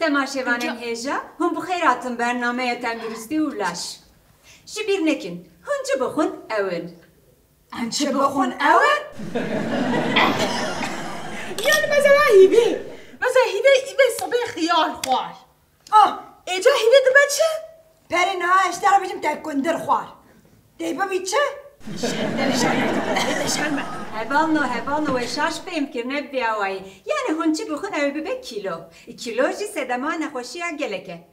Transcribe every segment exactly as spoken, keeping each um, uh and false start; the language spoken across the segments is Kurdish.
Temaşevanên hêja, hûn bi xêr hatin bernameya tenduristî û laş. Ji bîr nekin, hûn çi bixwin ew in. Em çi bixwin ew in? Yani mesela hîvê. Mesela hîvê, hîvê sibê xiyar xwar. Ah, êca hîvê dibe çi? Perê niha ez ji te re bêjim te kundir xwar. Tê bibî çi? Şerm e, şerm e, şerm e. Hevalno, hevalno, we şaş fêm kir, ne bi vî awayî. Yani hûn çi bixwin ew ê bibe kîlo. Kîlo jî sedema nexweşiya gelek e.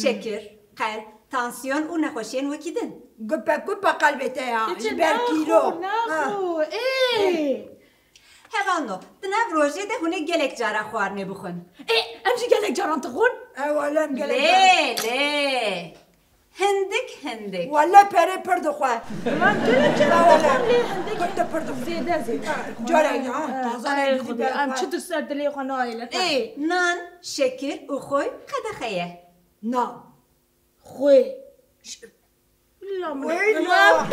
Şekir, qelb, tansiyon û nexweşiyên wekî din. Gupe gupe qelbê te ya, ji ber kîlo. Naxo, naxo, ê. Hevalno, di nav rojê de hûn ê gelek cara xwarinê bixwin. Ê, em jî gelek caran dixwin? E, wele em gelek caran. Lê, lê. Hindik, hindik. Wele perê pir dixwe. Lan gelek caran dixwin lê hindik. Kurte pir dixwe. Zêde, zêde. Cara ya, taze ne gidî ber xwe. Em çi di ser dilê xwe nayêlin. Ê, nan, şekir û xoy qedexe ye. Nan. Xwê. Bila min. Weyla.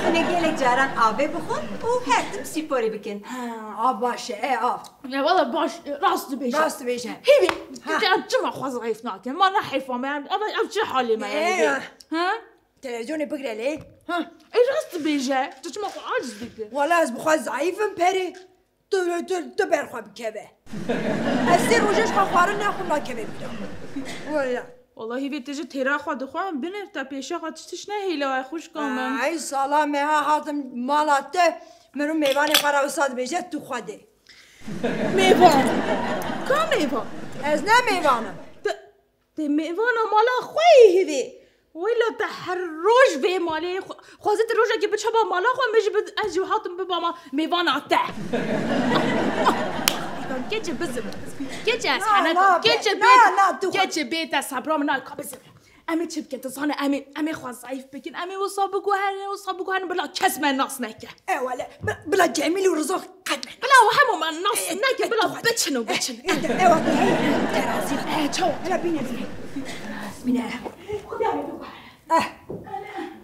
Hûn ê gelek caran avê bixwin û her tim sporê bikin. Ha, av baş e, e, av. Ya valla baş, rast dibêje. Rast dibêje. Hêvî, ha. Tu em çima xwe zayıf nakin? Ma ne heyfa me, em, ev, ev çi halê me yani? Ee. Ha? Televizyonê bigre lê. Ha. E, rast dibêje. Tu çima xwe aciz dikir? Wala ez bi xwe zayıf im perê. Tu, tu, tu ber xwe bikeve. Ez sê roje ji xwe xwarin naxwim, nakeve bîra. Wala. Wala hîvê tu ji têra xwe dixwe, binêr te pêşa xwe tişt tişt nehêle, ay xwişka min. Ay sala me ha hatim mala te, min û mêvanê xwe re wisa dibêje tu xwe dê. Mêvan? Ka mêvan? Ez ne mêvan im. Tu, Tê mêvana mala xwe yê hêvê. Weyla te her roj vê malê xwe-, xwezî tu rojekê biçe ba mala xwe, min jî bi-, ez jî hatim bibama mêvana te. Keçê bizim. Keçê ez hene. Keçê bê, keçê bê te sebra min nayê ka bizim. Em ê çi bikin? Tu zanî em ê, em ê xwe zayıf bikin. Em ê wisa biguherin, wisa biguherin bila kes me nas neke. E wele, bi-, bila Cemîl û Rizo qet ne. Bila we hemû me nas neke, bila biçin û biçin. E, e, ewa, e, terazî. E, çawa? Bila bîne, bîne. Bîne. Xuda me biguhere. Eh.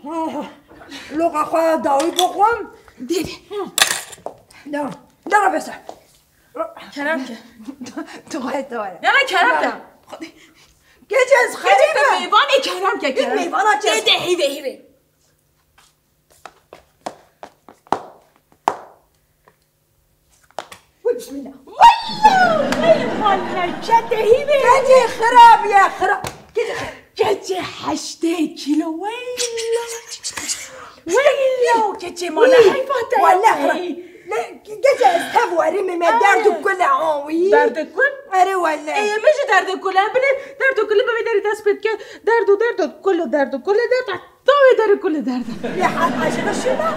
Ah. Loqa xwe dawî bixwim. Dê, dê. Da. Da, da, bese. Kerem ke. Tu xwe te were. Ya, kerem ke. Geç ez xerîb im. Mêvanê kerem ke, kerem. Mêvana çe. Dê, dê, hîvê, hîvê. Wî bismillah. Weyla, weyla, ketê hîvê. Keçê xirab ye, xirab. Keçê xirab. Keçê heştê kîlo, weyla. Weyla, keçê mala heyfa te. Wala xirab. Ne, keçê ez tev werî me, me derd û kul e, an wî. Derd û kul? Erê wele. Ê, min jî derd û kul e. Binê derd û kul e, bi vê derî dest pê dike. Derd û derd û kul û derd û kul e, derd. Tavê derê kulê derde. Lê heta ji xwe şûna.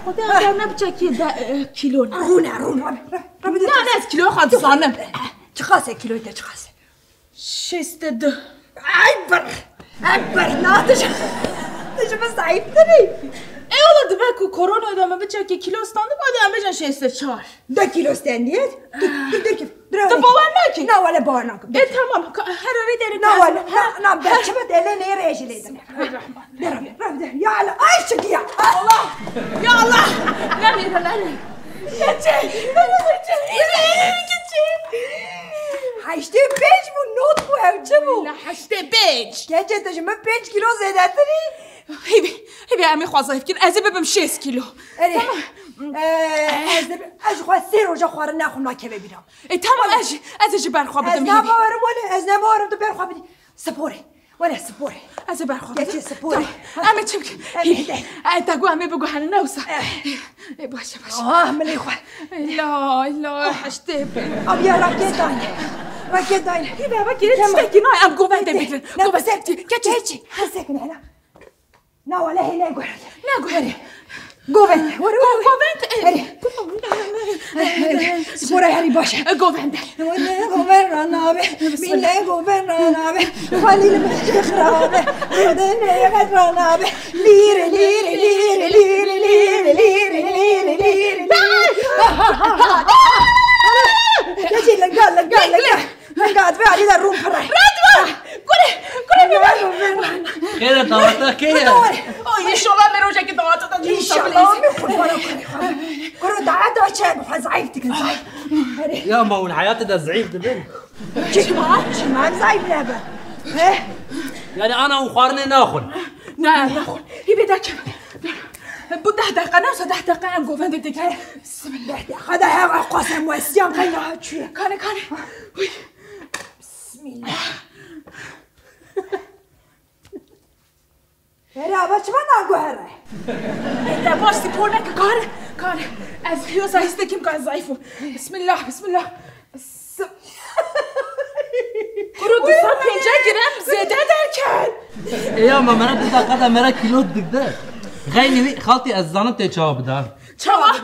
Xwedê eger ne biçekê de, e, kîlo ne. Rûne, rûne, rabe, rabe, rabe. Na, ne, ez kîlo xwe dizanim. Çiqas e kîloyê te, çiqas e? Şêst û du. Ay bir, ay bir, na, tu ji, tu ji min zayîftir î. E, wala dibe ku koronayê de min biçekê kîlo standibû, hadi em bêjin şêst û çar. Du kîlo stendiye. Tu, tu, tu, tu, tu bawer nakî? Na, wele bawer nakim. E, tamam. Ka-, her rê derê. Na, wele, na, na, berçimet ele ne rejî lê dime. Bismillahirrahmanirrahim. Derim, derim, derim. Ya Allah, ay şikiya. Allah! Ya Allah! Ne vê, ne vê? Keçê! Keçê! Heştê pênc bû, not bû, ew çi bû? Wele heştê pênc. Keçê, tu ji min pênc kîlo zêdetir î. Hêvî, hêvî em ê xwe zayîf kin. Ez ê bibim şêst kîlo. Erê. Tamam. Ee, ez de, ez ji xwe sê roja xwarin naxwim, nakeve bîra. E, tamam, ez jî, ez ê ji ber xwe bidim hêvî. Ez nabawerim wele, ez nabawerim tu ber xwe bidî. Sporê. Wele sporê. Ez ê ber xwe bidim. Keçê sporê. Tamam. Em ê çi bikin? Em ê hêvî. E, te got em ê biguherin, ne wisa? Eh. E, baş e, baş e. Ah, milê xwe. La, la, heştê. Abi ya raket dayne. Raket dayne. Hêvî, hêvî, tiştekî nayê, em govendê bigrin. Govendê. Keçê. Keçê. Hesekine hele. Na wele hê neguherî. Neguherî. Govend. Were, were, were. Govend, e. Herî. Spora herî baş e. E, govend. Wele govend ra nabe. Bismillah. Bile govend ra nabe. Xalîl me xirabe. Rode ne ra nabe. Lîre, lîre, lîre. Keçê linga, linga, linga. Min gat ve alî de rûn pir e. Radwa! Kule, kule, min ver. Xêr e, tawata kê ye? O, înşallah me rojekê tawata da. Înşallah, min qurbana kurê xwe. Kuro, daeta çi, bi xwe zayîf dikin, zayîf. Erê. Ya ma hûn heyatê de zayîf dibin? Çima? Çima em zayîf nebe? He? Yani ana û xwarinê naxwin. Ne, naxwin. Hîvê derkeve. Bu deh deqe ne, wisa deh deqe em govendê dikin. Bismillah. Deh deqe de hev qasem westiyan qey naha çûye. Kane, kane. Uy. Bismillah. Pere, ava çima naguhere? Ê, te baş spor neke, kare, kare. Ez hiyosa hîstekî bika, ez zayîf im. Bismillah, bismillah. S- Kuro, du sed pêncî gram zêde derket. Ê ya, ma mera du deqa de mera kîlo digde. Xeynî wî, xaltî ez zanim tê çawa bida. Çawa? Ji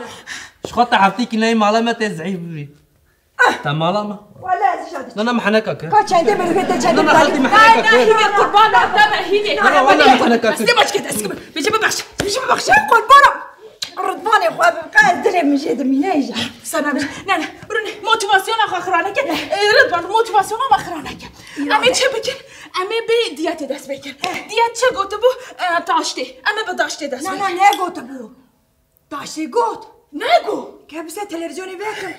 xwe te heftîkî neyê mala me tê zehîf bibî. Te mala me. Wala ez jî diçim. Nana, me heneka kir. Ka çendê min vê te çendê. Nana, xaltî me heneka kir. Hîvê qurban, deme hîvê. Nana, wala me heneka kir. Destê baş ke, destê min. Vêce bibexşe. Vêce bibexşe. Qurban. Ridvanê xwe bi qe dilê min jê dimîne îja. Sana bir. Nana, rûne motivasyona xwe xirane ke. E, Ridvan, motivasyona me xirane ke. Em ê çi bikin? Em ê bê diyetê dest pê kin. Diyet çi gotibû? E, taştê. Em ê bi taştê dest pê kin. Nana, ne gotibû? Taşê got. Nego. Ke bise televîzyonê vekin.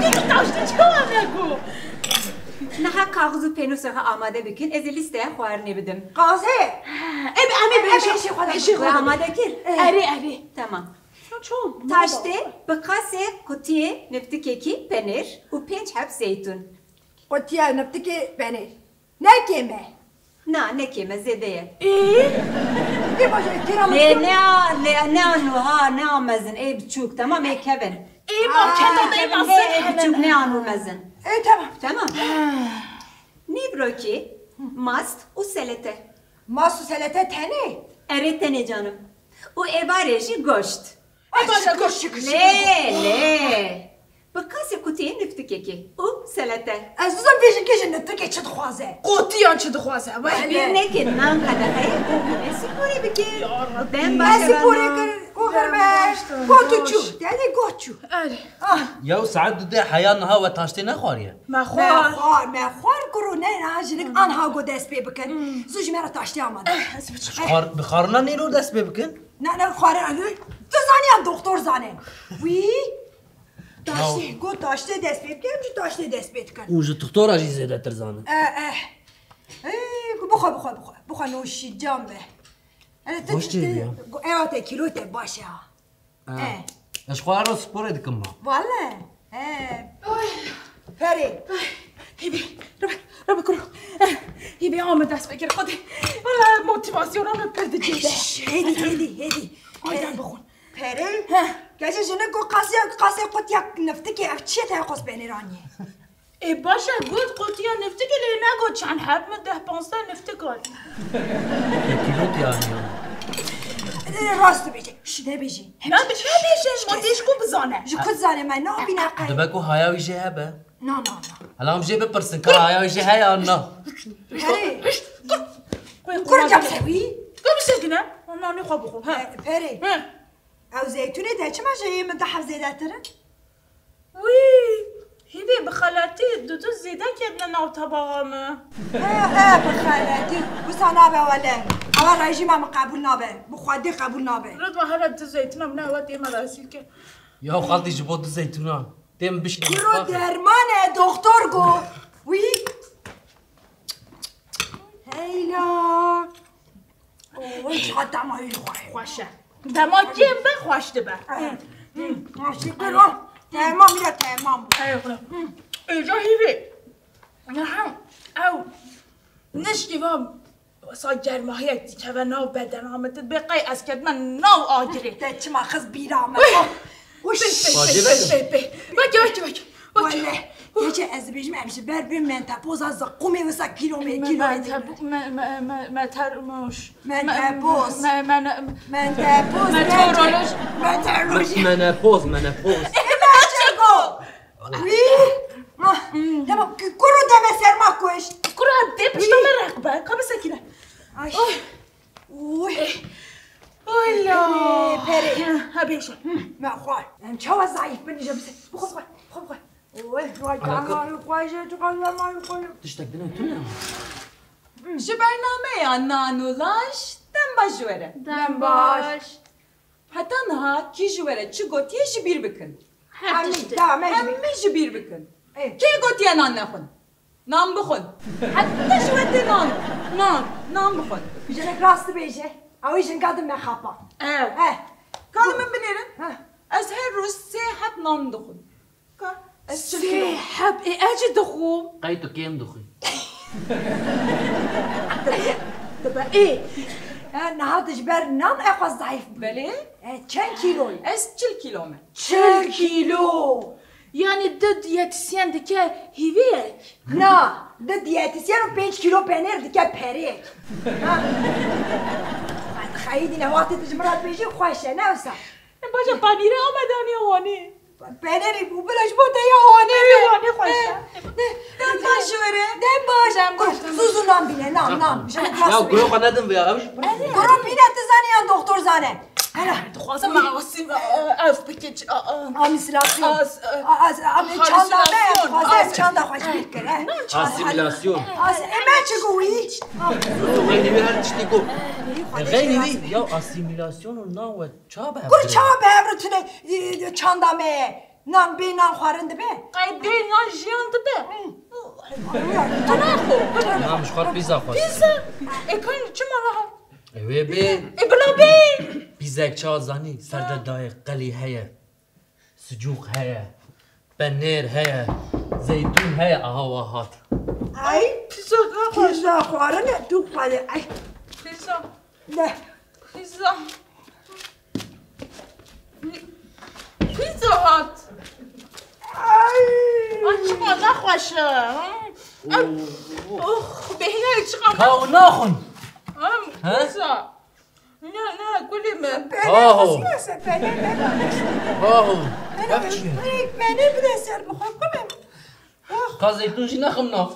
Nego, taştê çawa nego? Niha kaxiz û pênûsa xwe amade bikin, ez ê lîsteya xwarinê bidim. Kaxizê? Em, em ê Em ê bêjin. Êşê xwe de Êşê xwe de. Amade kir? Eh. Erê, erê. Tamam. Çawa? Taştê bi qasê qutiyê niftikekî penêr û pênc heb zeytûn. Qutiya niftikê penêr. Ne kêm e? Na, ne kêm e, zêde ye. Ê? Ê baş e, kêra Lê mezin. Ne, lê ne anu ha, ne a mezin, ê biçûk, tamam, ê kevin. Ê marketa me, ê mezin, ê biçûk, ne anu mezin. Ê, tamam. Tamam. Nîbrokî, mast û selete. Mast û selete tenê? Erê, tenê canim. Û êvarê jî goşt. Ay, şükür, şükür, şükür. Lê, lê. Bi qasê qutiyê niftikekê û selete. Ez dizim vê jinkê ji niftikê çi dixwaze. Qotiyan çi dixwaze, weh. Bîr neke nan qedexeyê û hûn ê sporê bike. Ya Rabbî. Dem baş e. Ez sporê kir, û verme. Got û çû. Yani got çû. Erê. Ah. Ya saet du de heya niha we taştê nexwariye? Me xwar. Me xwar, me xwar kuro ne, niha jinik anha got dest pê bikin. Zû ji me re taştê amade. Eh, ez biçim. Xwar, bi xwarina nîro dest pê bikin? Ne, ne, xwarin, tu zanî yan doktor zane. Wî, taştê, got taştê dest pê bike, em jî taştê dest pê dikin. Û ji doktora jî zêdetir zanin. Eh, eh. Ê, ku bixwe, bixwe, bixwe. Bixwe noşîcan be. Hele te, Baş te, çêbû ya. Ewa te kîlo te baş e ha. Eh. Eh. Ez xwe her roj sporê dikim ma. Wale. He. Oy. Perê. Hîvê, rebe, rebe kuro. Hîvê, ame dest pê kir, Xwedê. Wala motivasyona min pir dicî de. Hêdî, hêdî, hêdî. Ay, dem bixwin. Perê. He. Gece jinik got qasê, qasê qutiya niftikê, ev çi ye te qos benêraniye? Ê, baş e, got qutiya niftikê, lê negot çend heb, min deh panzdeh niftik aniye. Kîlot yani. Ê, rast dibêje. Şi nebêje. Hem Ne, jî nebêje, ma têşko bizane. Ji ku dizane me, ne bîne qey. Dibe ku haya wî jê hebe. Na, na, na. Hela em jê bipirsin, ka haya wî jê heye an na. Herê. Kur cem se wî. Kur bir şey güne. Ondan ne kabuk. Ha. Perê. Ha. Ew zeytûnê te çima ji hê min deh heb zêdetir in? Wî, hîvê bi xeletî du du zêde ketine nav tebaxa min. He, he, bi xeletî. Wisa nabe wele. Ewa rejîma min qebûl nabe. Bi xwedî qebûl nabe. Ridva hele du zeytûna min ewa dê me rezîl kir. Ya xaltî ji bo du zeytûna. Dê min bişîne Kuro mitbaxê. Derman e, doktor got. Wî. Heyla. Oy, çiqa dema wî xweş. Xweş e. Dema kêm be, xweş dibe. Şükür o. Temam ya, temam. Ey, xula. Êca hîvê. Aha, ew. Nişkî va, sa germahiyek dikeve nav bedena min, tu bê qey ez ketime nav agirê. Te çima xiz bîra me. Uş. Pê, pê, pê, pê, pê. Veke, veke, veke. Wele, gece ez dibêjim em ji ber bê mentepoza ziqûmê wisa kîlo me, kîlo me. Mentepo-, me, me, me, me ter-, me-, Mentepoz. Me, me, me, Mentepoz, meteoroloj. Meteoroloji. Menopoz, menopoz. Wî. Ah, tamam, ku-, kuro deme serma kuş. Kuro dê pişta me req be, ka bisekine. Ay. Oy. Oy. Oy la. Pere. Ha, ha, bêje. Me xwar. Em çawa zayıf bin, îja bise. Bixwe, bixwe, bixwe. Oy, vay, Alaka- Allah'ım, koyacak, Allah'ım, koyacak. Tiştek dine tune. Ji bernameya Nan û Laş, dem baş ji we re. Dem baş. Heta niha kî ji we re çi gotiye ji bîr bikin. Her tiştê. Hemî, tamam, hemî. Hemî ji bîr bikin. Ê. Kê gotiye nan nexwin? Nan bixwin. Heta ji we tê nan. Nan, nan bixwin. Jinik rast dibêje. Ew ê jinka din me xapa. Eh. Eh. Ka li min binêrin. Heh. Ez her roj sê heb nan dixwim. Ka, ez çil kilo. Sê heb, ê, ez jî dixwim. Qey tu kêm dixwî? Dibe, ê. Ha, niha tu ji ber nan ew xwe zayîf bû. Belê. E, çend kîlo yî? Ez çil kîlo me. Çil kîlo. Yani tu diyetisyen dike hîviyek? Na, tu diyetisyen û pênc kîlo penêr dike perêk. Ha. Xeyîdî ne wextê tu ji min re dibêjî xweş e, ne wisa? E, baş e, panîrê Amedaniya Wanê. Penêrî bû, bila ji bo te ya Wanê. Ê, be. Wanê xweş e. E, ne, dem baş ji we re. Dem baş. Dem baş, dem baş. Zû zû nan bîne, nan, nan. Ji min Ya, rast guyo bîne. Xwe nedin vê ya, ew jî pir. Guro bîne, tu zanî yan doktor zane. Hela. Dixwazim me asî-, e, ev bike, ç-, a, a. Amîsilasyon. As-, e, A, as-, a, çanda me, halüsinasyon. Dixwazim As-, çanda xwe ji bîr kir, he. Asîmilasyon. As-, e, me çi got wî? Xeynî wî her tiştî got. Xeynî wî, ya asîmilasyon û nan we ça be Kur hevdire? Ça be hevdire tune, e, çanda me ye. Nan bê nan xwarin dibe. Qey bê nan jiyan dibe. Hı. Tu naxwe, bira. Nam ji xwe pîza xwest. Pîza? E, kan çima naha? E, wê bê. E, bila bê. Pîzek ça zanî, ser de dayê qelî heye. Sicûq heye, penêr heye, zeytûn heye, aha wa hat. Ay, pizza naxwazim. Pizza xwarine tu xwedê. Ay. Pizza. Ne. Pizza. Pizza hat. Ay. Ay, çima nexweş e. Oh, bêhna çiqa. Ka û naxwin. Em, he? Pizza. Ne, ne, gulê min. Aho. Aho. Beni bile ser bixwe kulüm. Ka zeytûn jî nexim nav.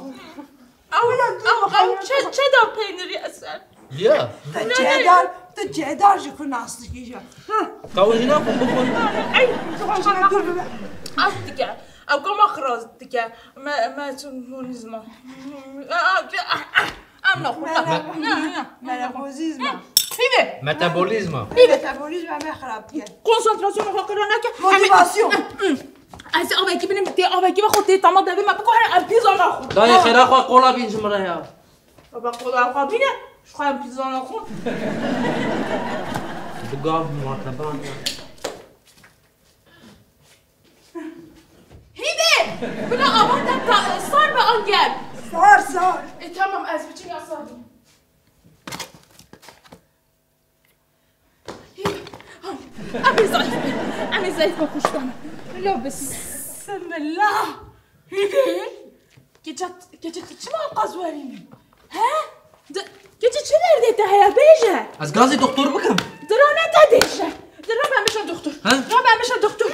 Ew, ew, ew çe, çedar peynirî eser. Ya. Te çedar, te çedar ji ku nas dikî ja. Ka û jî nexim bixwin. Ey, az dike. Ew kama xiraz dike. Me, me çim honizma. Em naxwe. Mele-, ne, ne, ne. Melabolîzma. Hîvê. Metabolîzma. Hîvê. Metabolîzma me xirab dike. Konsantrasyona xwe qira neke. Motivasyon. Ez avekî binim tê, avekî ve xwe tê tama devê me biko her em pîza naxwe. Dayê xêra xwe qola bîn ji min re ya. Baba qola xwe bîne, ji xwe em pîza naxwe. Bi gav muhateban ya. Hîvê! Bila ava te ta-, sar be an germ? Sar, sar. E, tamam, ez biçim ya sar bû. Hîvê, ha, em ê zayîf bin. Em ê zayîf bin, xweş dana. Bila bismillah. Hîvê! Keçe, keçe tu çima qaz werî min? He? Di-, keçe çi derdê te heye bêje? Ez gazê doktor bikim. Dirane te dêje. Dira ben bişa doktor. He? Dira ben bişa doktor.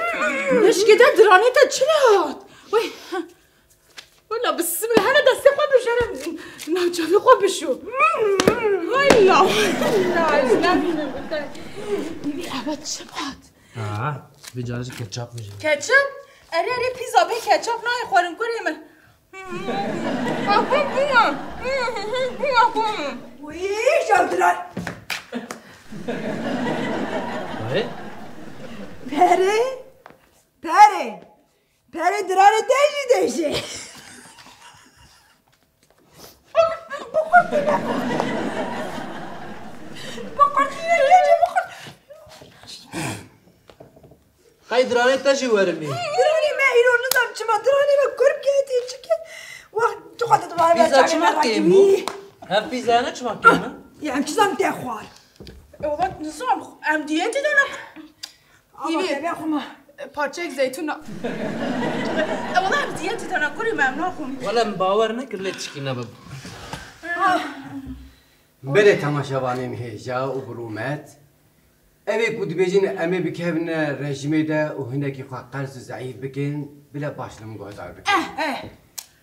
Leşkê te diranê te çi hat? Wey. Wela bismillah, hele destê xwe bişere, navçavê xwe bişo. Wela, wela, ez nebînim te. Eve çi hat? Ha, vê carê jî ketçap mijî. Ketçap? Erê, erê, pîza bê ketçap nayê xwarin kurê min. Wî, jawdira. Wê? Perê, perê, perê dirarê te jî dêjê. Qey diranê te jî werimî? Diranê me îro nizam çima diranê me kurm ketî çike. Wah, tu xwe didwar. Pîza çima kêm bû? Ev pîza ne çima kêm e? Ya em çi zam te xwar. E, wala nizam, em diyetê de ne. Ama Hîvê. Te be xuma. E, parçeyek zeytûn na. E, wala em diyetê de ne, kurê me em naxwin. Wala em bawer nekir lê tişkî nebib. Ah. Belê temaşevanên hêja û bi rûmet. Ev ê ku dibêjin em ê bikevine rejîmê de û hinekî xwe qers û zeîf bikin, bile baş li min guhdar bikin. Eh, eh.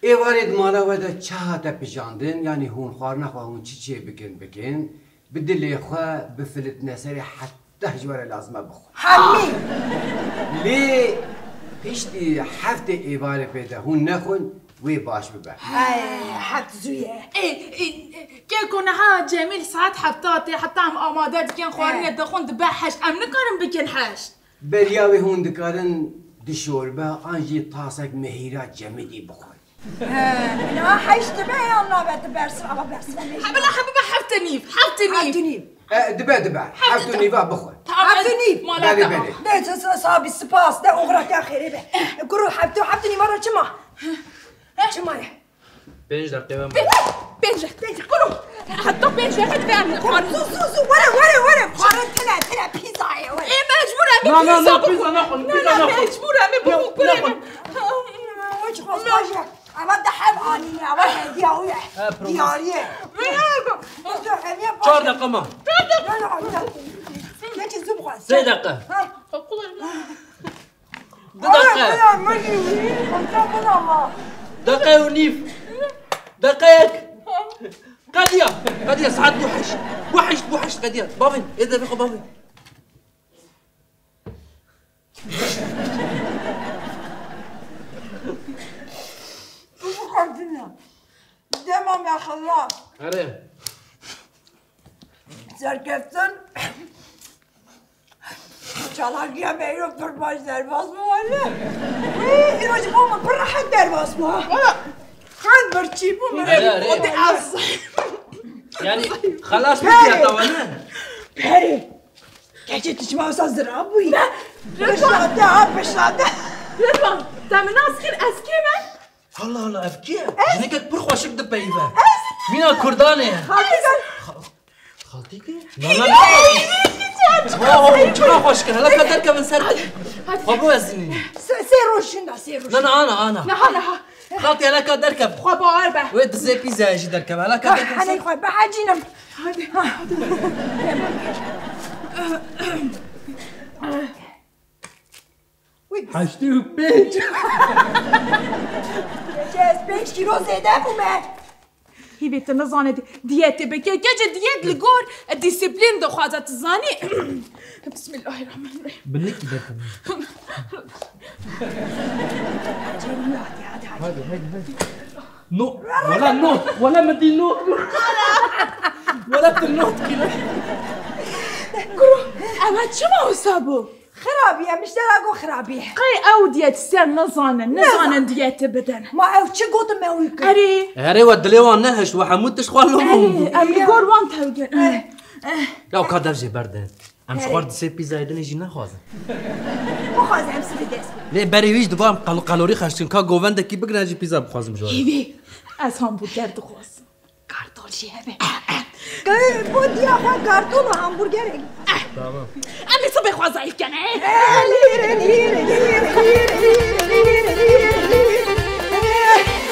Êvarê di mala we de çi hate pijandin, yanî hûn xwarina xwe hûn çi çê bikin bikin, bi dilê xwe bifilitne serê heta ji we re lazim e bixwin. Hemî! Lê piştî heftê êvarê pê de hûn nexwin, wê baş bibe. Hey, heft zû ye. Ê, ê, ê, keko niha Cemîl saet hefta tê, heta em amade dikin, xwarinê dixwin dibe heşt. Em nikarin bikin heşt. Beriya wê hûn dikarin du şorbe an jî tasek mehîra cemidî bixwin. He, ya heşt dibe ya nabe tu bersin, ama bersin. Hebe la hebe be heft û nîv, heft û nîv. Heft û nîv. E, dibe, dibe. Heft û nîva bixwe. Tamam, heft û nîv. Belê, belê. Ne, sa-, sa-, sabî, spas, de oxira te xêrê be. Kuro heft û, heft û nîva ra çima? Çima ye? Pênc deqe ve. Pê-, pênc deqe, pênc deqe. Kuro. Heta pênc deqe dibe em xwarin. Zû, zû, zû, were, were, were. Xwarin tine, tine, pîza ye, were. Ê, mecbûr em ê pîza bixwin. Na, na, na, pîza naxwin. Na, pîza na, naxwin. Mecbûr em ê bixwin, kurê min. Wek xwe baş ye. Eva de hev anîne, eva hediya wî ye. He, promo. Diyarî ye. Çar deqe ma. Çar deqe. Keçî zû bixwe. Sê deqe. Ha. Du deqe. Deqe û nîv. Deqeyek. Qediya. Qediya, saet bû heşt. Bû heşt, bû heşt qediya. Bavên, ê devê xwe bavên. Dema me xilas. Erê. Serkeftin. Çalakiya me îro pir baş derbas bû wele. Wî, îro ji bo min pir rehet derbas bû. Wala, xel birçî bû min. Erê, erê. O de ez. Yani, xelas bû ya tawa ne? Perê. Keçê tu çima wisa zira bûyî? Ne. Pişta te ha, pişta te. Rêdwan, te min nas kir, ez kê me? Allah Allah, ev kî ye? Jinekek pir xweşik dipeyive. Mîna Kurdan e. Xaltî kî? Na, na, na. Ho, ho, ho, çira xweşik e. Hele ka derkevin ser. Hadi. Xwe biwezinî. Sê, sê roj jinda, sê roj. Na, na, ana, ana. Niha, niha. Xaltî hele ka derkev. Xwe bawer be. Wê dizê pîzayê jî derkeve. Hele ka derkev ser. Henê xwe behecînim. Hadi. Hadi. Heştê û pênc. Keçê ez pênc kîlo zêde bûme. Hîvê tu nizane di-, diyetê bike. Keçê diyet li gor disiplîn dixwaze, tu zanî. Bismillahirrahmanirrahîm. Binik derkeve. Hadi, hadi, hadi. No, wala no, wala min dî no. Wala tu no dikî. Kuro, eva çima wisa bû? Xirabî ye, miştera got xirabî ye. Qey ew diyetîsyen nizanin, nizanin diyetê bidin. Ma ew çi gotin me wî kir? Erê. Erê we dilê wan nehişt, we hemû tişt xwe lo. Erê, em li gor wan tewgin. Eh, eh. Ya ka dev jê berde. Em ji xwar di sê pîzayê dinê jî nexwazin. Bixwazin em sibê dest. Lê berê wî jî diba em qal-, qalorî xercin ka govendekî bigrin jî pîza bixwazim ji we. Hêvî, ez hamburger dixwazim. Kartol jî hebe. Bo diya xwe kartol û hamburgerek. Tamam. Em ê sibê xwe zayîf kene. Lîre, lîre, lîre.